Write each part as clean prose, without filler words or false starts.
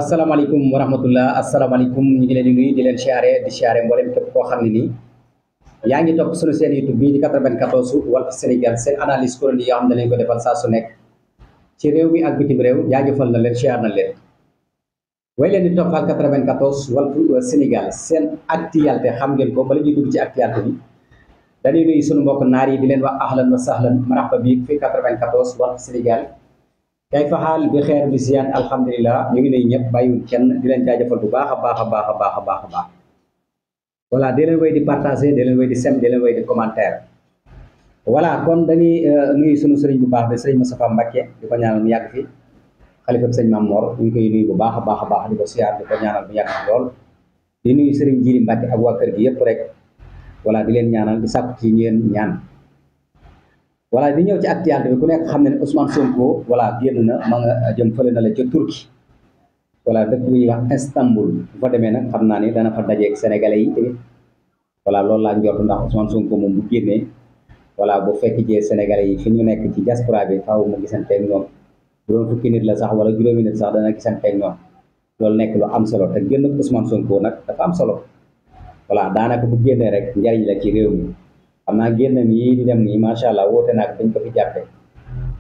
asalaamaaleykum wa rahmatullah asalaamaaleykum ñu ngi leen di nuyu di leen siyaare mboolem képp koo xam ne nii yaa ngi topp suñu seen YouTube bii di 94 Walf Sénégal seen analyse chronique yoo xam ne lañ ko defal saa su nekk ci réew mi ak bitim réew jaajëfal na leen siyaar na leen way leen di toppal 94 Walf Sénégal seen actualité xam ngeen ko bala ñuy dugg ci actualité bi dañuy nuyu suñu mbokk naar yi di leen wax ahlan wa sahlan marhaba bi fi 94 Walf Sénégal kay faxaal bi xeer bi siyaan alhamdulilah ñu ngi nuyu ñëpp bàyyiwul kenn di leen jaajëfal bu baax a baax a baax a baax a baax a baax voilà di leen way di partager di leen way di sem di leen way di commentaire voilà kon dañuy nuyu suñu sëriñ bu baax bi sëriñ Moustapha Mbacké di ko ñaanal mu yàgg fi xalifa sëñ Mame Mor ñu ngi koy nuyu bu baax a baax a baax di ko siyaar di ko ñaanal mu yàgg fi lool di nuyu sëriñ Jili Mbacké ak waa kër gi yëpp rek voilà di leen ñaanal di sàkku ci ñeen ñaan voilà di ñëw ci actualité bi ku nekk xam ne ne Ousmane Sonko voilà génn na ma nga jëm fële na la ca Turquie voilà dëkk bu ñuy wax Istanbul bu fa demee nag xam naa ni dana fa dajeeg sénégalais yi tamit voilà loolu laa njort ndax Ousmane Sonko moom bu génnee voilà bu fekk jee sénégalais yi fi ñu nekk ci diaspora bi faaw mu gisanteeg ñoom bu doon fukki nit la sax wala juróomi nit sax dana gisanteeg ñoom loolu nekk lu am solo te génn Ousmane Sonko nag dafa am solo voilà daanaka bu génnee rek njariñ la ci réew mi xam naa génn nii di dem nii macha allah woote naag dañ ko fi jàppe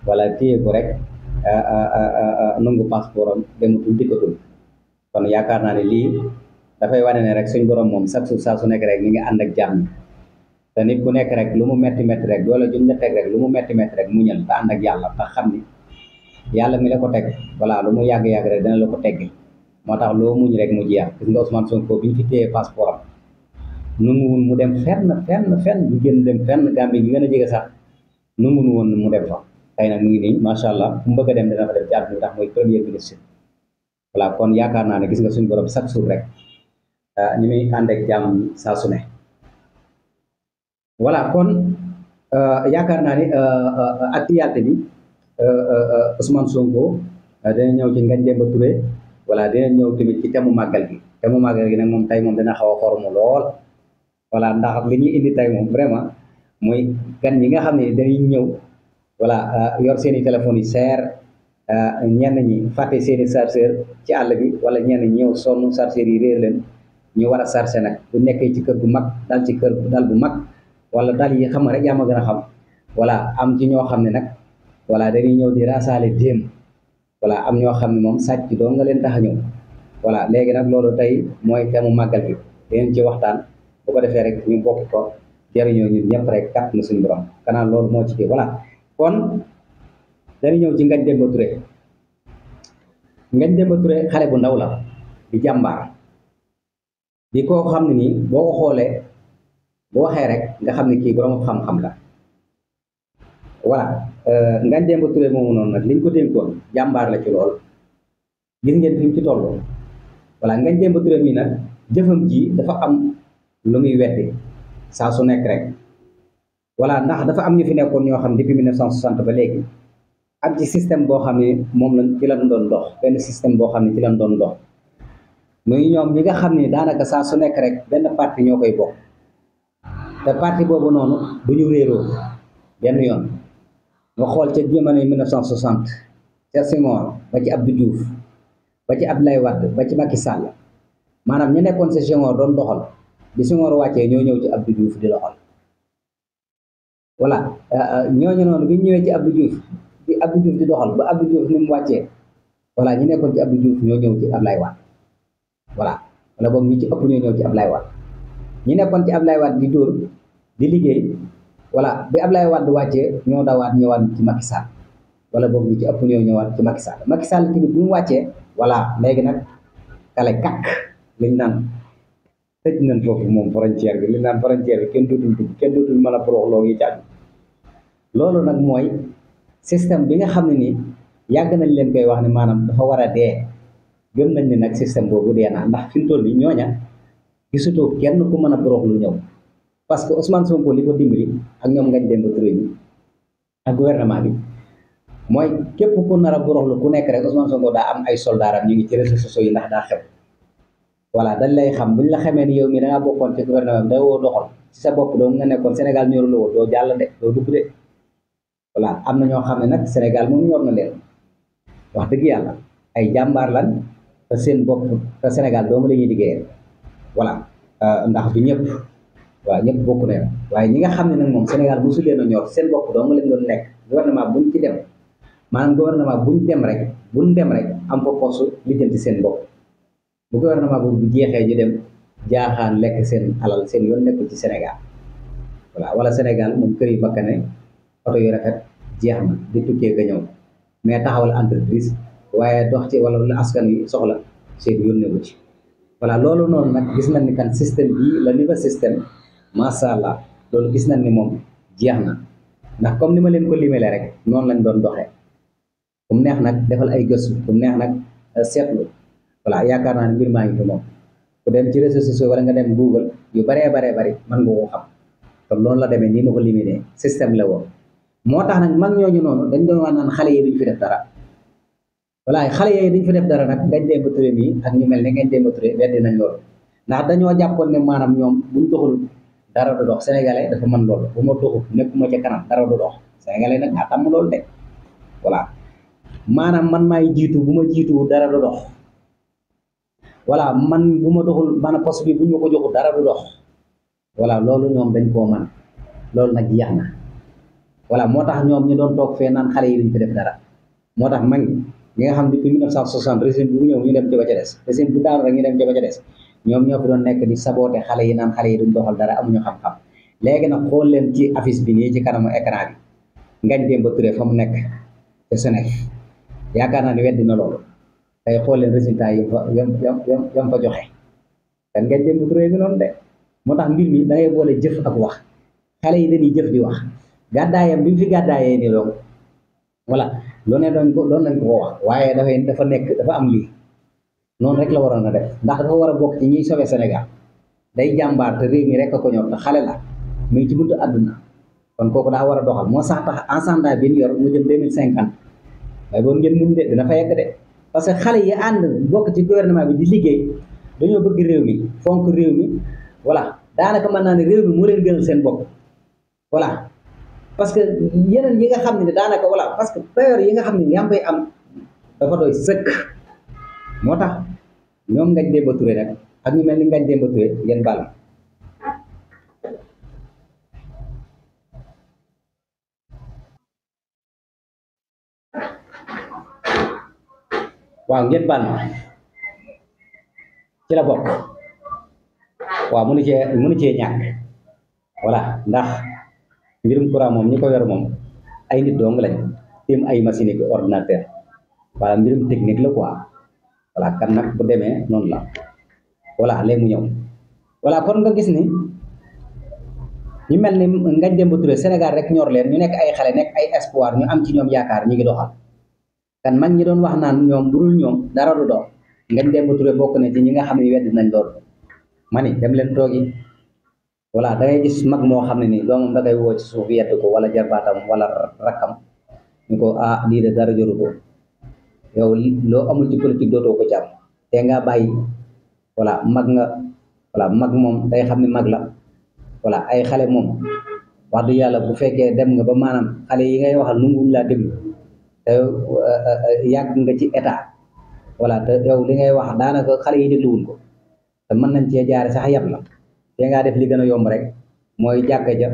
wala téye ko rek nangu passeport am dematul dikkatul kon yaakaar naa ne lii dafay wane ne rek suñ borom moom chaque jour saa su nekk rek mi ngi ànd ak jàmm te nit ku nekk rek lu mu metti metti rek doole jum la teg rek lu mu metti metti rek muñal te ànd ak yàlla te xam ni yàlla mi la ko teg voilà lu mu yàgg-yàgg rek dana la ko teggi moo tax loo muñ rek mu jeex gis nga Ousmane Sonko bi ñu fi téye passeport am nunguwun mu dem fenn du génn dem fenn Gambie gi gën a jege sax nungun woon mu dem fa tey nag mu ngi nii macha allah fu mu bëgg a dem dana fa dem ci àdduna ndax mooy premier ministre voilà kon yaakaar naa ne gis nga suñu borom chaque jour rek ñu muy ànd ak jàmm saa su ne voilà kon yaakaar naa ni actualité bi Ousmane Sonko dina ñëw ci Ngagne Demba Touré voilà dina ñëw tamit ci temu màggal gi nag moom tey moom dina xaw a xormu lool voilà ndax li ñuy indi tey moom vraiment mooy gan ñi nga xam ne dañuy ñëw voilà yor seen i téléphones yi seer ñenn ñi fàtte seen i chargeur ci àll bi wala ñenn ñi ñëw sonn chargeur yi réer leen ñu war a chargé nag bu nekkee ci kër bu mag dal ci kër dal bu mag wala dal yi xam nga rek yaa ma gën a xam voilà am ci ñoo xam ne nag voilà dañuy ñëw di rasaale déem voilà am ñoo xam ne moom sàcc doo nga leen tax a ñëw voilà léegi nag loolu tey mooy temu màggal bi dinañ ci waxtaan bu ko defee rek ñu bokk ko jëriñoo ñun ñëpp rek kat na suñu borom kanaan loolu moo ci kii voilà kon dañu ñëw ci Ngagne Demba Touré Ngagne Demba Touré xale bu ndaw la di jàmbaar di koo xam ne nii boo ko xoolee bu waxee rek nga xam ne kii borom xam-xam la voilà Ngagne Demba Touré moomu noonu nag liñ ko dénkoon jàmbaar la ci lool gis ngeen fi mu ci toll voilà Ngagne Demba Touré mii nag jëfam ji dafa am lu muy weddi saa su nekk rek voilà ndax dafa am ñu fi nekkoon ñoo xam depuis 1960 ba léegi ak ci système boo xam ne moom lañ ci lañ doon dox benn système boo xam ne ci lañ doon dox muy ñoom ñi nga xam ne daanaka saa su nekk rek benn parti ñoo koy bokk te parti boobu noonu du ñu réeroo benn yoon nga xool ca jamono 1960 ca Senghor ba ci Abdou Diouf ba ci Abdoulaye Wade ba ci Macky Sall maanaam ñu nekkoon sa Senghor doon doxal bi Senghor wàccee ñoo ñëw ci Abdou Diouf di doxal voilà ñooñu noonu bi ñëwee ci Abdou Diouf di doxal ba Abdou Diouf ni mu wàccee voilà ñu nekkoon ci Abdou Diouf ñoo ñëw ci Abdoulaye Wade voilà wala boog ñu ci ëpp ñoo ñëw ci Abdoulaye Wade ñu nekkoon ci Abdoulaye Wade di dóor di liggéey voilà bi Abdoulaye Wade wàccee ñoo dawaat ñëwaat ci Macky Sall wala boog ñu ci ëpp ñoo ñëwaat ci Macky Sall tamit bi mu wàccee voilà léegi nag kale kakk liñ naan tëj nañ foofu moom frontière bi li naan frontière bi kenn dootul dugg kenn dootul mën a poroxloo yi caaj loolu nag mooy système bi nga xam ne nii yàgg nañ leen koy wax ne maanaam dafa war a dee gëm nañ ne nag système boobu dee na ndax fi mu toll nii ñooña gisutoo kenn ku mën a poroxlu ñëw parce que Ousmane Sonko li ko dimbali ak ñoom Ngagne Demba Touré ñi ak gouvernement bi mooy képp ku nar a poroxlu ku nekk rek Ousmane Sonko daa am ay soldaaram ñu ngi ci réseaux sociaux yi ndax daa xew voilà dañ lay xam buñ la xamee ni yow mi da ngaa bokkoon ci gouvernement bi da woo doxal ci sa bopp doo nga nekkoon Sénégal ñoru la woo doo jàll de doo dugg de voilà am na ñoo xam ne nag Sénégal moom ñor na leen wax dëgg yàlla ay jàmbaar lan te seen bopp te Sénégal doomu la ñuy liggéeyal voilà ndax du ñëpp waaw ñëpp bokk na waaye ñi nga xam ne nag moom Sénégal mosu leen a ñor seen bopp doomu lañ doon nekk gouvernement buñ ci dem maanaam gouvernement buñ dem rek am fa poste lijjanti seen bopp bu gouvernement boobu bu jeexee ñu dem jaaxaan lekk seen alal seen yoon nekkul ci Sénégal voilà wala Sénégal moom kër yi bakkane oto yu rafet jeex na di tukkee ga ñëw mais taxawal entreprise waaye dox ci wala lu askan wi soxla seen yónnee wu ci voilà loolu noonu nag gis nañ ni kan système bii la niveau système macha allah loolu gis nañ ni moom jeex na ndax comme ni ma leen ko limele rek noonu lañ doon doxee fu mu neex nag defal ay gëstu fu mu neex nag seetlu voilà yaakaar naa ne mbir maa ngi fi moom ku dem ci réseaux sociaux wala nga dem Google yu baree bari mën nga koo xam kon loolu la demee nii ma ko limee système la woon moo tax nag mag ñooñu noonu dañ doon wax naan xale yi duñ fi def dara voilà xale yooyu duñ fi def dara nag Ngagne Demba Touré mii ak ñu mel ne Ngagne Demba Touré weddi nañ loolu ndax dañoo jàppoon ne maanaam ñoom buñ doxul dara du dox sénégalais dafa mën loolu bu ma doxul nekkuma ca kanam dara du dox sénégalais nag daa tàmm loolu de voilà maanaam man maay jiitu bu ma jiitu dara du dox voilà man bu ma doxul maanaam poste bi bu ñu ma ko joxul dara du dox voilà loolu ñoom dañ koo man loolu nag jeex na voilà moo tax ñoom ñu doon toog fee naan xale yi duñ fi def dara moo tax mag ñi nga xam depuis 1960 régime bu ñëw ñu dem ca ba ca des régime bu daanu rek ñu dem ca ba ca des ñoom ñoo fi doon nekk di saboté xale yi naan xale yi duñ doxal dara amuñu xam-xam léegi nag xool leen ci affiche bi nii ci kanamu écran bi Ngagne Demba Touré fa mu nekk te Senef yaakaar naa ne weddi na loolu tey xool leen résultat yi yam fa joxe kan Ngagne Demba Touré bi noonu de moo tax mbir mi da ngay boole jëf ak wax xale yi dañuy jëf di wax gàddaayam bi mu fi gàddaayee nii donc voilà loo ne doon nañ ko wax waaye dafa nekk dafa am lii noonu rek la waroon a def ndax dafa war a bokk ci ñiy sauver Sénégal day jàmbaar te réew mi rek a ko ñor te xale la mu ngi ci buntu àdduna kon kooku daa war a doxal moo sax tax ensemble bi ñu yor mu jëm 2050 waaye boobu ngeen mun de dina fa yegg de parce que xale yi ànd bokk ci gouvernement bi di liggéey dañoo bëgg réew mi fonk réew mi voilà daanaka mën naa ne réew mi moo leen gënal seen bopp voilà parce que yeneen yi nga xam ne daanaka voilà parce que période yi nga xam ne yaa ngi koy am dafa doy sëkk moo tax ñoom Ngagne Demba Touré nag ak ñu mel ni Ngagne Demba Touré ngeen baal ma waaw ngeen baal ma ci la bokk waaw mënu cee ñàkk voilà ndax mbirum courant moom ñi ko yor moom ay nit dong lañ tim ay machine ak ordinateur voilà mbirum technique la quoi voilà kan nag bu demee noonu la voilà léegi mu ñëw voilà kon nga gis ni ñu mel ni Ngagne Demba Touré Sénégal rek ñor leen ñu nekk ay xale nekk ay espoir ñu am ci ñoom yaakaar ñu ngi doxal kan mag ñi doon wax naan ñoom budul ñoom dara du dox Ngagne Demba Touré bokk na ci ñi nga xam ne wedd nañ loolu ma ni dem leen toogi voilà da ngay gis mag moo xam ne nii doomam da ngay woo ci suuf yedd ko wala jarbaatam wala rakkam ñu ko lii de dara joru ko yow loo amul ci politique dootoo ko jàmm te nga bàyyi voilà mag nga voilà mag moom day xam ne mag la voilà ay xale moom wax dëgg yàlla bu fekkee dem nga ba maanaam xale yi ngay waxal nanguwuñ laa déglu te yàgg nga ci état voilà te yow li ngay wax daanaka xale yi dégluwuñ ko te mën nañ cee jaare sax yab la te ngaa def li gën a yomb rek mooy jàkka ja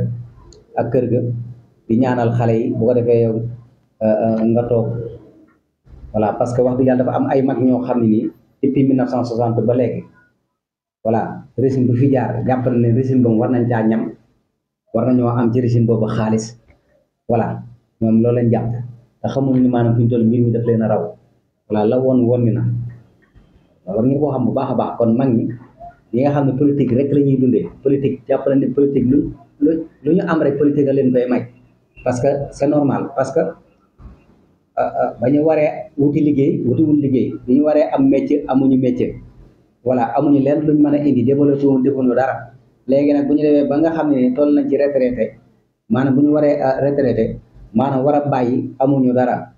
ak kër ga di ñaanal xale yi bu ko defee yow nga toog voilà parce que wax dëgg yàlla dafa am ay mag ñoo xam ne nii depuis 1960 ba léegi voilà régime bu fi jaar jàpp na ne régime boobu war nañ caa ñam war nañoo am ci régime boobu xaalis voilà ñoom loolu lañ jàpp te xamuñ ni maanaam fi ñu toll mbir mi daf leen a raw voilà la woon ni na war nga koo xam bu baax a baax kon mag ñi yi nga xam ne politique rek la ñuy dundee politique jàpp na ne politique lu ñu am rek politique a leen koy may parce que c'est normal parce que ba ñu waree wuti liggéey wutiwul liggéey bi ñu waree am métier amuñu métier voilà amuñu leen luñ mën a indi développé wu defuñu dara léegi nag bu ñu demee ba nga xam ne toll nañ ci retraité maanaam bu ñu waree retraité maanaam war a bàyyi amuñu dara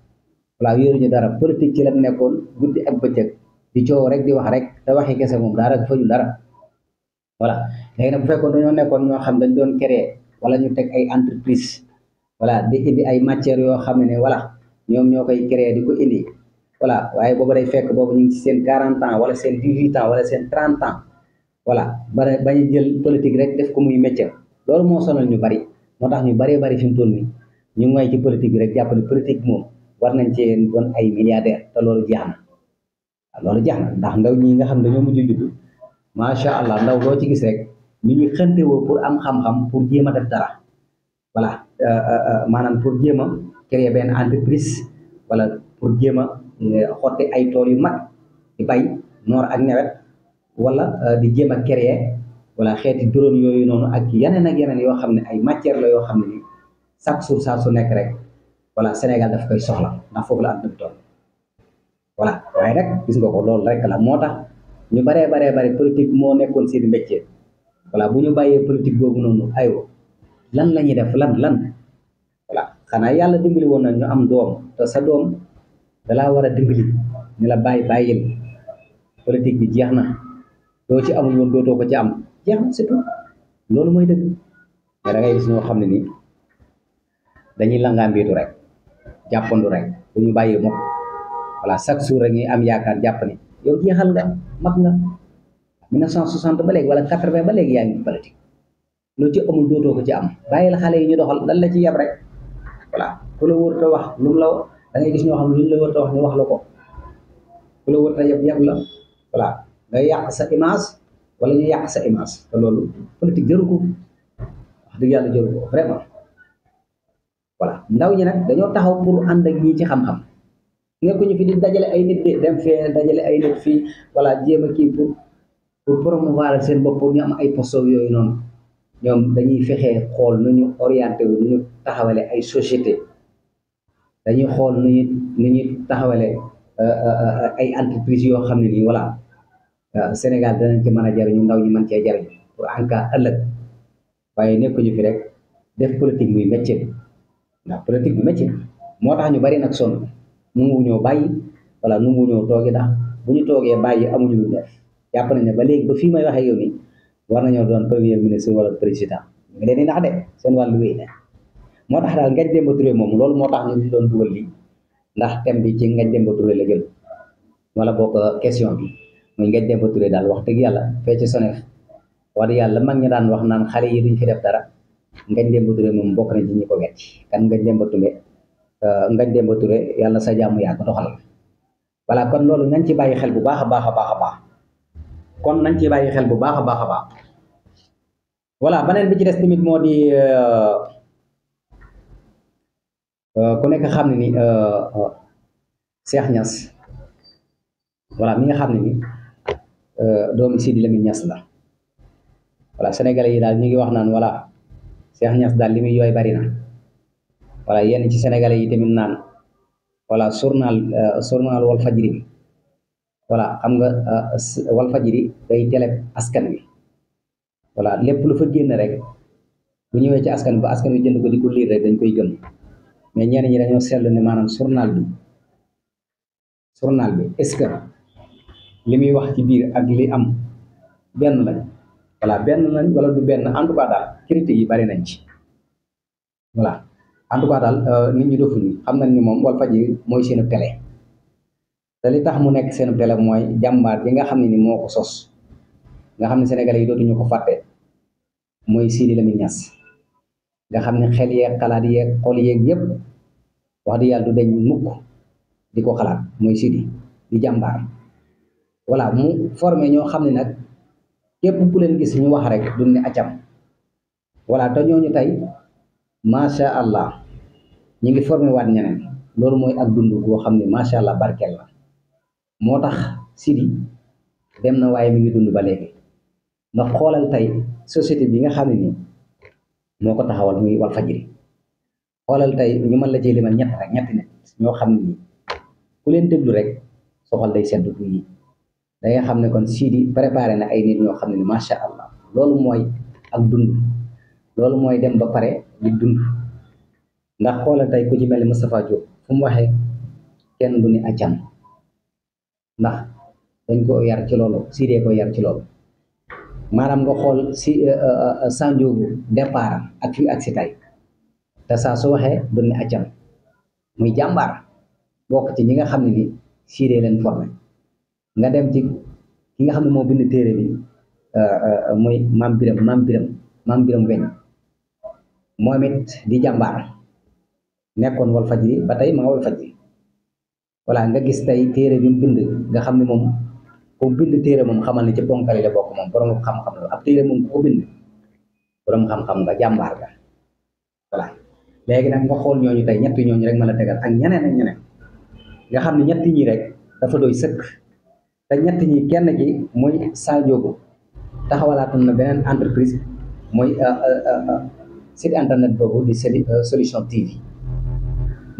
voilà yoruñu dara politique ci la nekkoon guddi ak bëccëg di coow rek di wax rek te waxi kese moom dara fajul dara voilà léegi nag bu fekkoon dañoo nekkoon ñoo xam dañ doon créer wala ñu teg ay entreprise voilà di indi ay matières yoo xam ne voilà ñoom ñoo koy créer di ko indi voilà waaye boobu day fekk boobu ñu ngi ci seen 40 ans wala seen 18 ans wala seen 30 ans voilà bañ a jël politique rek def ko muy métier loolu moo sonal ñu bari moo tax ñu baree bari fi mu toll nii ñu ngoy ci politique bi rek jàpp ne politique moom war nañ cee doon ay milliardaire te loolu jeex na waaw loolu jeex na ndax ndaw ñi nga xam ne dañoo mujj judd macha allah ndaw loo ci gis rek ni ñu xëntewoo pour am xam-xam pour jéem a def dara voilà maanaam pour jéem a créer benn entreprise wala pour jéem a xotti ay tool yu mag di bay noor ak nawet wala di jéem a créer wala xeeti drone yooyu noonu ak yeneen yoo xam ne ay matière la yoo xam ne ni chaque jour saa su nekk rek voilà Sénégal daf koy soxla ndax foofu la am dëgg tool voilà waaye rek gis nga ko loolu rek la moo tax ñu baree bari politique moo nekkoon seen métier voilà bu ñu bàyyee politique boobu noonu aywa lan la ñuy def lan voilà xanaa yàlla dimbali woon na ñu am doom te sa doom dalaa war a dimbali ñu la bàyyil politique bi jeex na doo ci amul woon dootoo ko ci am jeex na surtout loolu mooy dëgg mais da ngay gis ñoo xam ne nii dañuy langaambiitu rek jàppandu rek bu ñu bàyyee mukk voilà chaque jour rek ñuy am yaakaar jàpp ne yow jeexal nga mag nga 1960 ba léegi wala 80 ba léegi yaa ngi politique loo ci amul dootoo ko ci am bàyyi la xale yi ñu doxal lan la ci yeb rek voilà ku la wër te wax lu mu la da ngay gis ñoo xam ne lu ñu la wër te wax ñu wax la ko ku la wër te yeb la voilà nga yàq sa image wala ñu yàq sa image te loolu politique jëru ko wax dëgg yàlla jëru ko vraiment voilà ndaw ñi nag dañoo taxaw pour ànd ak ñii ci xam-xam nekkuñu fi di dajale ay nit de dem fee dajale ay nit fii voilà jéem a kii pour promouvoir seen bopp pour ñu am ay poste yooyu noonu ñoom dañuy fexee xool nu ñu orienté wu nu ñu taxawale ay société dañuy xool nu ñu taxawale ay entreprise yoo xam ne nii voilà Sénégal danañ ci mën a jariñu ndaw ñi mën cee jariñu pour en cas ëllëg waaye nekkuñu fi rek def politique muy métier ndax politique bi métier moo tax ñu bari nag sonn nungu ñoo bàyyi wala nungu ñoo toogi ndax bu ñu toogee bàyyi amuñu lu def jàpp nañ ne ba léegi ba fii may waxee yow ni war nañoo doon premier ministre wala président ñu ngi leen di nax de seen wàllu wéy ne moo tax daal Ngagne Demba Touré moom loolu moo tax ñu ngi doon dugal lii ndax thème bi ci Ngagne Demba Touré la jël wala bokk question bi muy Ngagne Demba Touré daal wax dëgg yàlla fee ci Sonef wax dëgg yàlla mag ñi daan wax naan xale yi duñ fi def dara Ngagne Demba Touré moom bokk nañ ci ñi ko wecc kan Ngagne Demba Touré Ngagne Demba Touré yàlla sa jàmm yàgg doxal voilà kon loolu nañ ci bàyyi xel bu baax a baax a baax a baax kon nañ ci bàyyi xel bu baax a baax a baax voilà beneen bi ci des tamit moo di ku nekk xam ne ni Cheikh Niass voilà mi nga xam ne ni doomu Sidi Lamine Niass la voilà sénégalais yi daal ñu ngi wax naan voilà Cheikh Niass daal li muy yooy bari na voilà yenn ci sénégalais yi tamit naan voilà journal Walfadjri bi voilà xam nga Walfadjri day télé askan wi voilà lépp lu fa génn rek bu ñëwee ci askan ba askan wi jënd ko di ko lire rek dañ koy gëm mais ñenn ñi dañoo seetlu ne maanaam journal bi est-ce que li muy wax ci biir ak li am benn lañ voilà benn lañ wala du benn en tout cas daal critiques yi bari nañ ci voilà en tout cas daal nit ñi dofuñu xam nañ ni moom Walfadjri mooy seen télé te li tax mu nekk seen télé mooy jàmbaar bi nga xam ne ni moo ko sos nga xam ne sénégalais yi dootuñu ko fàtte mooy Sidi Lamine Niass nga xam ne xel yeeg xalaat yeeg xol yeeg yëpp wax di yàlla du deñ mukk di ko xalaat mooy Sidi di jàmbaar voilà mu formé ñoo xam ne nag képp ku leen gis ñu wax rek duñ ne acam voilà te ñooñu tey macha allah ñu ngi formé waat ñeneen loolu mooy ak dund boo xam ne macha allah barkeel la moo tax Sidi dem na waaye mi ngi dund ba léegi ndax xoolal tey société bi nga xam ne nii moo ko taxawal muy Walfadjri xoolal tey ñu mën la cee limal ñetti nit ñoo xam ne nii ku leen déglu rek soxal day sedd bu yi da nga xam ne kon Sidi préparé na ay nit ñoo xam ne ni macha allah loolu mooy ak dund loolu mooy dem ba pare di dund ndax xoolal tey ku ci mel ni Moustapha Diop fu mu waxee kenn du ni acam ndax dañ ko yar ci loolu Sidi ko yar ci loolu maanaam nga xool si Sanjogu départ ak fi ak si tey te saa su waxee du ni acam muy jàmbaar bokk ci ñi nga xam ne ni Siidee leen formé nga dem ci ki nga xam ne moo bind téere bi muy maam biram weñ moom it di jàmbaar nekkoon wal fajri ba tey ma nga wal fajri voilà nga gis tey téere bi mu bind nga xam ne moom ku bind téere moom xamal ne ci ponkali la bokk moom borom xam-xam la ab téere moom ku ko bind borom xam-xam nga jàmbaar nga voilà léegi nag nga xool ñooñu tey ñetti ñooñu rek ma la tegal ak ñeneen ak ñeneen nga xam ne ñetti ñi rek dafa doy sëkk te ñetti ñi kenn ji mooy Sadio taxawalaatoon na beneen entreprise mooy site internet boobu di solution TV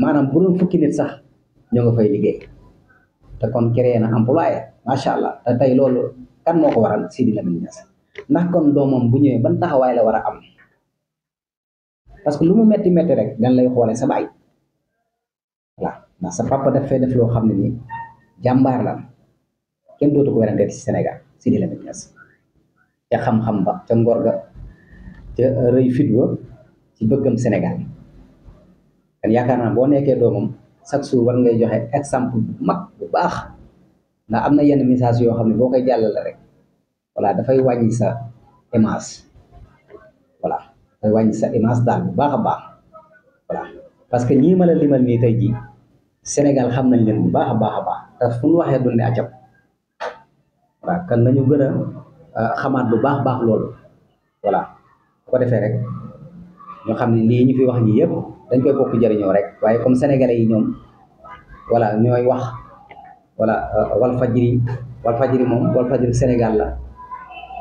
maanaam bu doon fukki nit sax ñoo nga fay liggéey te kon créé na employé macha allah te tey loolu kan moo ko waral Sidi Lamine Niass ndax kon doomam bu ñëwee ban taxawaay la war a am parce que lu mu metti metti rek dañ lay xoolee sa baay voilà ndax sa papa daf fay def loo xam ne nii jàmbaar la kenn dootu ko werante ci Sénégal Sidi Lamine Niass ca xam-xam ba ca ngor ga ca rëy fit ba ci bëggam Sénégal kan yaakaar naa boo nekkee doomam chaque jour war ngay joxe exemple bu mag bu baax ndax am na yenn message yoo xam ne boo koy jàllale rek voilà dafay wàññi sa image voilà dafay wàññi sa image daal bu baax a baax voilà parce que ñii ma la limal nii tey jii Sénégal xam nañ leen bu baax a baax a baax te fu ñu waxee dund acam voilà kan nañu gën a xamaat bu baax baax loolu voilà bu ko defee rek ñoo xam ne lii ñu fi wax ñi yëpp dañ koy bokk jëriñoo rek waaye comme sénégalais yi ñoom voilà ñooy wax voilà Walfadjri moom Walfadjri Sénégal la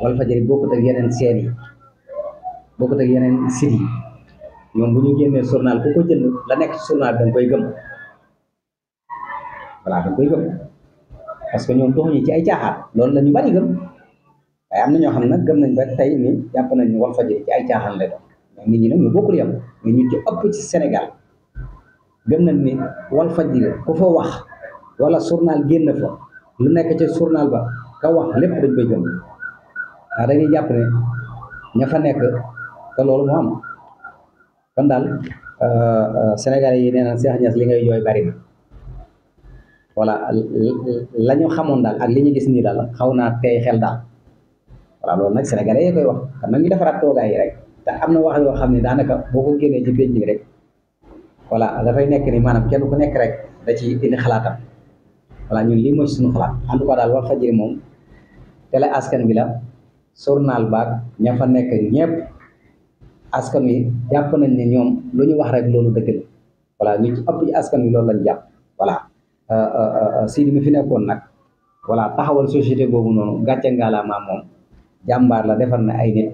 Walfadjri bokkut ak yeneen seen yi bokkut ak yeneen site yi ñoom bu ñu génnee journal ku ko jënd la nekk ci journal da nga koy gëm voilà da nga koy gëm parce que ñoom doxuñu ci ay caaxaan loolu la ñu bari gëm waaye am na ñoo xam nag gëm nañ ba tey ni jàpp nañ ni Walfadjri ci ay caaxaan lay doon mais nit ñi nag ñu bokkul yam mais ñu ci ëpp ci Sénégal gëm nañ ni Walfadjri ku fa wax wala journal génn fa lu nekk ci journal ba ka wax lépp dañ koy gëm ndax dañuy jàpp ne ña fa nekk te loolu moo am kon daal Sénégalais yi nee na Cheikh Niass li ngay jooy bari na voilà la ñu xamoon daal ak li ñu gis nii daal xaw naa tey xel daal voilà loolu nag Sénégalais yi koy wax xam na ñu defaraat toogaay yi rek te am na wax yoo xam ne daanaka boo ko génnee ci pénc bi rek voilà dafay nekk ni maanaam kenn ku nekk rek da ci indi xalaatam voilà ñun lii mooy suñu xalaat en tout cas daal Walfadjri moom télé askan bi la journal baag ña fa nekk ñëpp askan wi jàpp nañ ne ñoom lu ñu wax rek loolu dëgg la voilà ñu ci ëpp ci askan wi loolu lañ jàpp voilà Sidi mi fi nekkoon nag voilà taxawal société boobu noonu gàcce ngalaama moom jàmbaar la defar na ay nit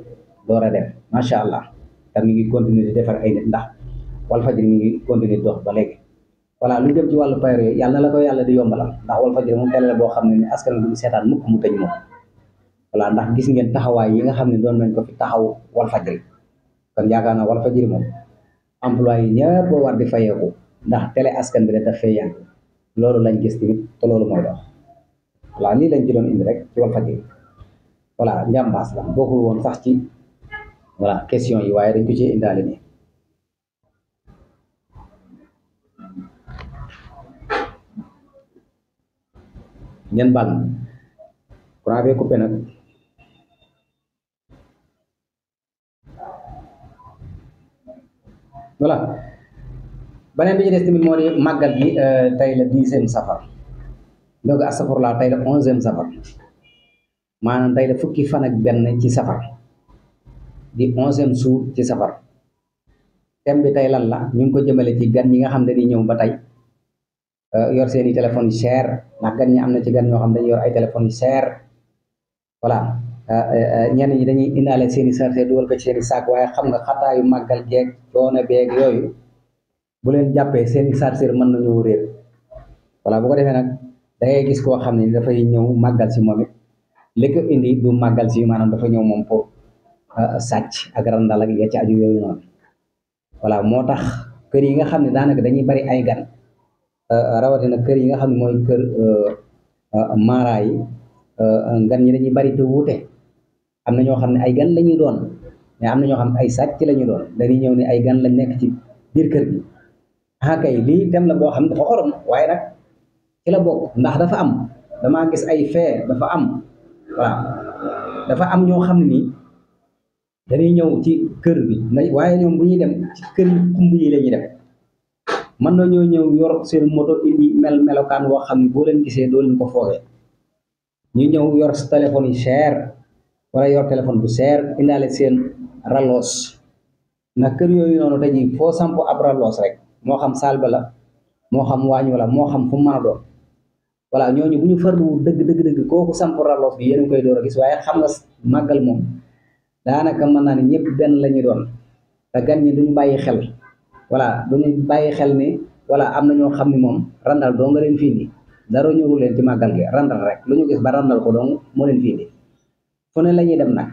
door a dem macha allah te mi ngi continuer di defar ay nit ndax Walfadjri mi ngi continuer dox ba léegi voilà lu jëm ci wàllu payro yi yàlla na la ko yàlla di yombalal ndax Walfadjri moom télé la boo xam ne ni askan wi duñu seetaan mukk mu tëj moom voilà ndax gis ngeen taxawaay yi nga xam ne doon nañ ko fi taxaw Walfadjri kon yaakaar naa Walfadjri moom emploi yi ñëpp war di fayeeku ndax télé askan bi la daf fee yàgg loolu lañ gis tamit te loolu mooy dox voilà lii lañ ci doon indi rek ci Walfadjri voilà njàmbaas la bokkul woon sax ci voilà question yi waaye dañ ko ci indaale nii ñen baal ma courant bi coupé nag voilà beneen bi ci des tamit moo di màggal gi tey la 10e safar donc astafurlaa tey la 11e safar maanaam tey la fukki fan ak benn ci safar di 11e jour ci safar thème bi tey lan la ñu ngi ko jëmale ci gan ñi nga xam ne di ñëw ba tey yor seen i téléphones yu cher ndax gan ñi am na ci gan ñoo xam ne dañuy yor ay téléphones yu cher voilà ñenn ñi dañuy indaale seen i chargeur dugal ko ci seen i saak waaye xam nga xataayu màggal geeg coono beeg yooyu bu leen jàppee seen i chargeur mën nañu réer voilà bu ko defee nag da ngay gis koo xam ne dafay ñëw màggal si moom it li ko indi du màggal si maanaam dafa ñëw moom pour sàcc ak randal ak ya ci aju yooyu noonu voilà moo tax kër yi nga xam ne daanaka dañuy bari ay gan rawatina kër yi nga xam ne mooy kër mara yi gan ñi dañuy bari te wuute am na ñoo xam ne ay gan la ñuy doon mais am na ñoo xam ne ay sàcc la ñuy doon dañuy ñëw ne ay gan lañ nekk ci biir kër gi ah kay lii dem la boo xam ne dafa xorom waaye nag ci la bokk ndax dafa am damaa gis ay fee dafa am voilà dafa am ñoo xam ne nii dañuy ñëw ci kër bi waaye ñoom bu ñuy dem ci kër yi kumb yi la ñuy dem mën nañoo ñëw yor seen moto indi melokaan woo xam ne boo leen gisee doo leen ko foogee ñu ñëw yor sa téléphone yi cher wala yor téléphone bu cher indaale seen raloos ndax kër yooyu noonu dañuy foo samp ab raloos rek moo xam saal ba la moo xam waañ wala moo xam fu mu mën a doon voilà ñooñu bu ñu farlu dëgg kooku samp raloos bi yéen a koy door a gis waaye xam nga màggal moom daanaka mën naa ne ñëpp benn la ñu doon te gan ñi duñu bàyyi xel voilà duñu bàyyi xel ni voilà am na ñoo xam ne moom randal doo nga leen fii nii dara ñëwul leen ci màggal gi randal rek lu ñu gis ba randal ko donc moo leen fii nii fu ne la ñuy dem nag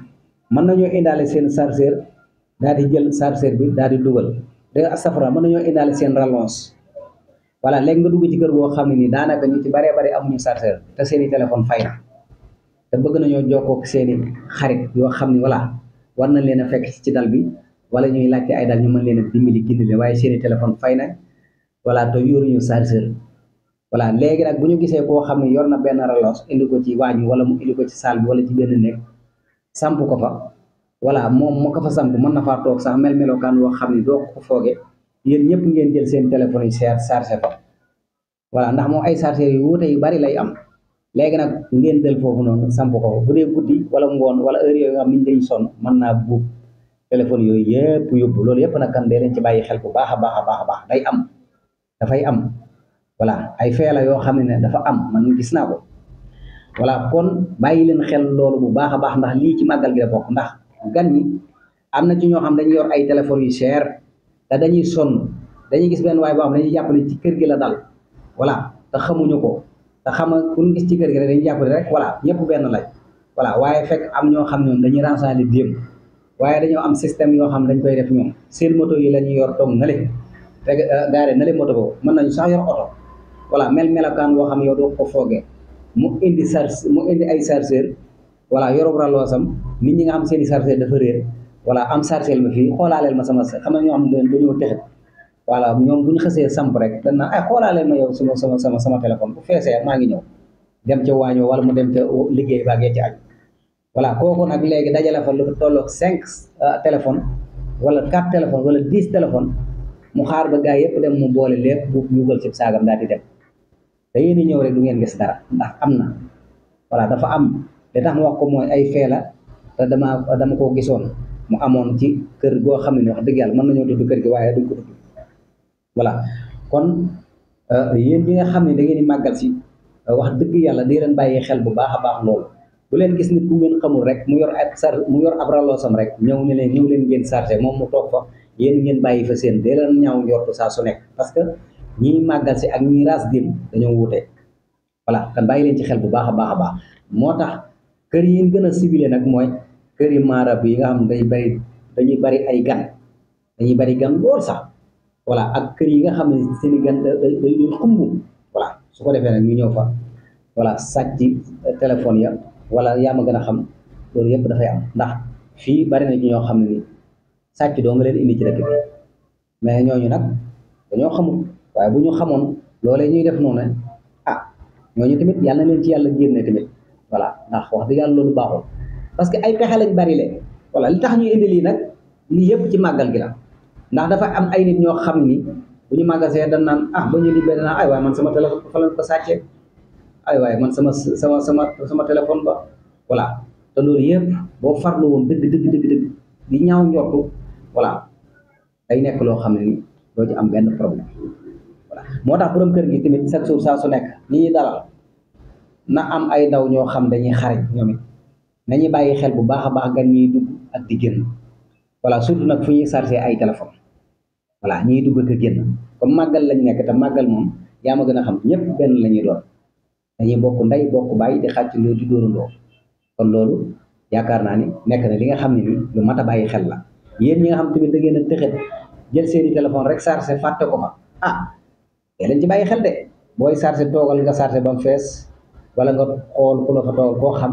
mën nañoo indaale seen chargeur daal di jël chargeur bi daal di dugal de safara mën nañoo indaale seen rallonge voilà léegi nga dugg ci kër boo xam ne nii daanaka ñu ci baree bari amuñu chargeur te seeni téléphone fay na te bëgg nañoo jokkoo ak seeni xarit yoo xam ne voilà war na leen a fekk ci dal bi wala ñuy laajte ay dal ñu mën leen a dimbali gindile waaye seeni téléphone fay na voilà te yoruñu chargeur voilà léegi nag bu ñu gisee koo xam ne yor na benn rallonge indi ko ci waañ wala mu indi ko ci salle bi wala ci benn néeg samp ko fa voilà moom mu ko fa samp mën na faa toog sax melokaan woo xam ne doo ko fooge yéen ñëpp ngeen jël seen téléphone yi chargé fa voilà ndax moom ay chargeur yu wuute yu bari lay am léegi nag ngeen del foofu noonu samp ko bu dee guddi wala ngoon wala heure yooyu nga xam niñ dañ sonn mën naa buub téléphone yooyu yëpp yóbbu loolu yëpp nag kan dee leen ci bàyyi xel bu baax a baax day am dafay am voilà ay feela yoo xam ne dafa am man gis naa ko voilà kon bàyyi leen xel loolu bu baax a baax ndax lii ci màggal gi la bokk ndax gan ñi am na ci ñoo xam dañuy yor ay téléphones yu cher te dañuy sonn dañuy gis benn waay boo xam dañuy jàpp ne ci kër gi la dal voilà te xamuñu ko te xam nga ku ñu gis ci kër gi rek dañuy jàpp rek voilà ñëpp benn lañ voilà waaye fekk am ñoo xam ñoom dañuy renseigner démb waaye dañoo am système yoo xam dañ koy def ñoom seen moto yi la ñuy yor toog na le rek gaare na le moto boobu mën nañu sax yor oto voilà melokaan boo xam yow doo ko foogee mu indi ay chargeur voilà yorob raloosam nit ñi nga xam seen i chargeur dafa réer voilà am chargeur ma fii xoolaaleel ma sama xam na ñoo xam ne dañoo texet voilà ñoom bu ñu xësee samp rek dañ naan ay xoolaaleel ma yow sama téléphone bu feesee maa ngi ñëw dem ca waañoo wala mu dem ca liggéey baagee ci aj voilà kooku nag léegi dajale fa lu tolloog 5 téléphone wala 4 téléphone wala 10 téléphone mu xaar ba gaa yëpp dem mu boole lépp bu dugal ci saagam daal di dem te yéen ñëw rek du ngeen gis dara ndax am na voilà dafa am te tax mu wax ko mooy ay feela te dama koo gisoon mu amoon ci kër goo xam ne wax dëgg yàlla mën nañoo tudd kër gi waaye duñ ko tudd voilà kon yéen ñi nga xam ne da ngeen di màggal si wax dëgg yàlla di leen bàyyi xel bu baax a baax loolu bu leen gis nit ku ngeen xamul rek mu yor ab raloosam rek ñëw leen ngeen chargé moom mu toog fa yéen ngeen bàyyi fa seen dee leen ñaaw njortu saa su nekk parce que ñii màggal si ak ñii raas dim dañoo wuute voilà kan bàyyi leen ci xel bu baax a baax moo tax kër yi gën a ciblé nag mooy kër yi maarab yi nga xam dañuy bari ay gan dañuy bari gan lool sax voilà ak kër yi nga xam ne seen i gan dañuy xumb voilà su ko defee nag ñu ñëw fa voilà sàcc téléphone ya wala yaa ma gën a xam loolu yëpp dafay am ndax fii bari na ci ñoo xam ne ni sàcc doo nga leen indi ci dëkk bi mais ñooñu nag dañoo xamul waaye bu ñu xamoon loolee ñuy def noonu ah ñooñu tamit yàlla na leen ci yàlla génne tamit voilà ndax wax dëgg yàlla loolu baaxul parce que ay pexe lañ bari le voilà li tax ñuy indi lii nag lii yëpp ci màggal gi la ndax dafa am ay nit ñoo xam ni bu ñu màggasee dañ naan ah ba ñu libéré naa ay waaye man sama téléphone fa lañ ko sàccee ay waaye man sama téléphone ba voilà te loolu yëpp boo farlu woon dëgg di ñaaw njortu voilà day nekk loo xam ne ni doo ci am benn problème voilà moo tax borom kër gi tamit chaque jour saa su nekk ñi ñuy dalal na am ay ndaw ñoo xam dañuy xarañ ñoom it nañuy bàyyi xel bu baax a baax gan ñiy dugg ak di génn voilà surtout nag fu ñuy chargé ay téléphone voilà ñiy dugg ak a génn comme màggal lañ nekk te màggal moom yaa ma gën a xam ñëpp benn la ñuy doon dañuy bokk ndey bokk bàyyi di xàccandoo di dóorandoo kon loolu yaakaar naa ni nekk na li nga xam ne ni lu mat a bàyyi xel la yéen ñi nga xam tamit da ngeen a tëxët jël seeni téléphone rek chargé fàtte ko fa ah te leen ci bàyyi xel de booy chargé toogal nga chargé ba mu fees wala nga xool ku la fa toogal koo xam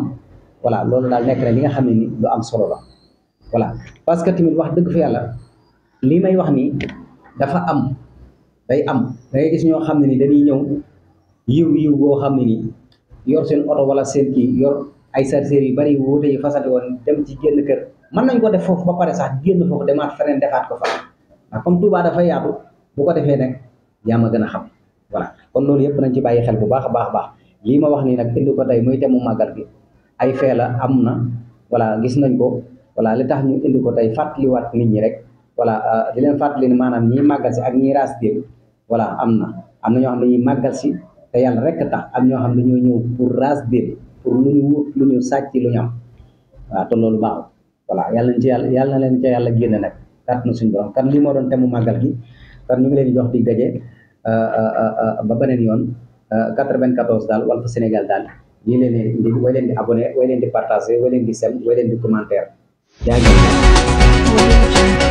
voilà loolu daal nekk na li nga xam ne ni lu am solo la voilà parce que tamit wax dëgg fa yàlla lii may wax nii dafa am day am da ngay gis ñoo xam ne ni dañuy ñëw yiw boo xam ne nii yor seen oto wala seen kii yor ay chargeurs yu bari wuute yi fasante woon dem ci génn kër mën nañ ko def foofu ba pare sax génn foofu demaat feneen defaat ko fa waaw comme Touba dafa yaatu bu ko defee nag yaa ma gën a xam voilà kon loolu yëpp nañ ci bàyyi xel bu baax a baax a baax lii ma wax nii nag indi ko tey muy temu màggal gi ay fee la am na voilà gis nañ ko voilà li tax ñu indi ko tey fàttaliwaat nit ñi rek voilà di leen fàttali ni maanaam ñiy màggal si ak ñiy raas déem voilà am na ñoo xam ne dañuy màggal si te yàlla rek tax am ñoo xam ne dañoo ñëw pour raas déem pour lu ñu wut lu ñu sàcc lu ñu am waaw te loolu baaxul voilà yàlla nañ ci yàlla na leen ca yàlla génne nag kat na suñu borom kan lii moo doon temu màggal gi kan ñu ngi leen di jox dig daje ba beneen yoon 94 daal Walf Sénégal daal lii leen di way leen di abonné way leen di partagé way leen di sem way leen di commentaire yaa ngi